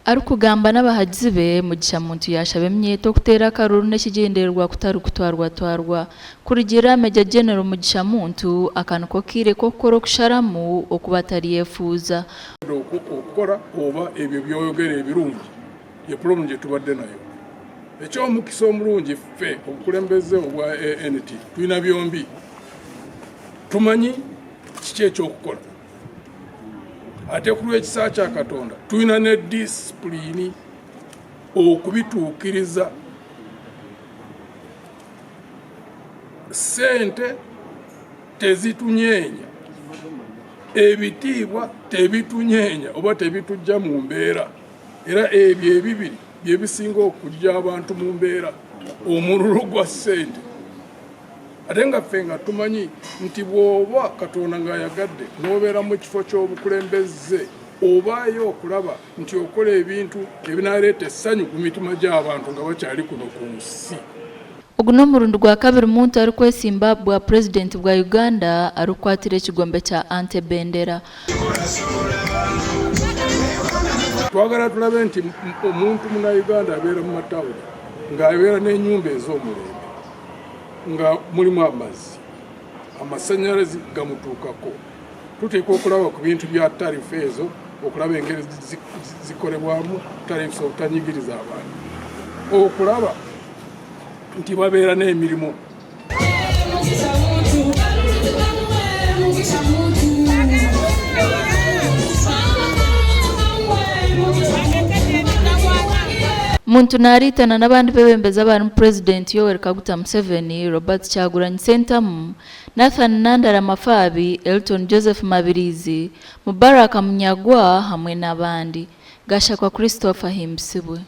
Arikugamba n'abahagizi be, Mugisha Muntu yaashaba eminyeeto okuteera akaruru n'ekigyendererwa kutari kutwarwatwarwa. Kurugiirira aha Major General Mugisha Muntu, aka niko kaire k'okukora okusharamu oku bataryefuuza. Okukora oba ebyo by'oyogera ebirungi ye puloomu gye tubadde nayo. Eky'omukisa omurungi ffe obukulembeze obwa ANT twina byombi. Tumanyi kiki eky'okukora ate ku lw'ekisa kya Katonda twina ne disipulini okubituukiriza. Sente tezitunyeenya, ebitiibwa tebitunyeenya oba tebitujja mu mbeera. Era ebyo ebibiri bye bisinga okujja abantu mu mbeera, omululu gwa ssente. Ate nga ffe nga tumanyi nti bw'oba Katonda ng'ayagadde n'obeera mu kifo ky'obukulembeze obaayo okulaba nti okola ebintu ebinaaleeta essanyu ku mitima gy'abantu nga bakyali kuno ku nsi. Ogu n'omurundi gwakabiri Muntu arikwesimba aha bwa Purezidenti bwa Uganda arikukwatira ekigombe kya Ante Bendera. Twagala tulabe nti omuntu munauganda abeera mu matawuni ng'abeera n'enyumba ez'omulembe nga mulimu amazzi, amasanyalaze gamutuukako. Tuteekwa okulaba ku bintu bya tarifu ezo okulaba engeri zikolebwamu tariffs obutanyigiriza abantu, okulaba nti babeera n'emirimu. Muntu nariitana n'abandi bebembezi abarimu Purezidenti Yoweri Kaguta Museveni, Robert Kyagulanyi Ssentamu, Nathan Nandala Mafaabi, Elton Joseph Mabiriizi, Mubarak Munyagwa hamwe n'abandi. Gashakwa Christopher Ahimbisibwe.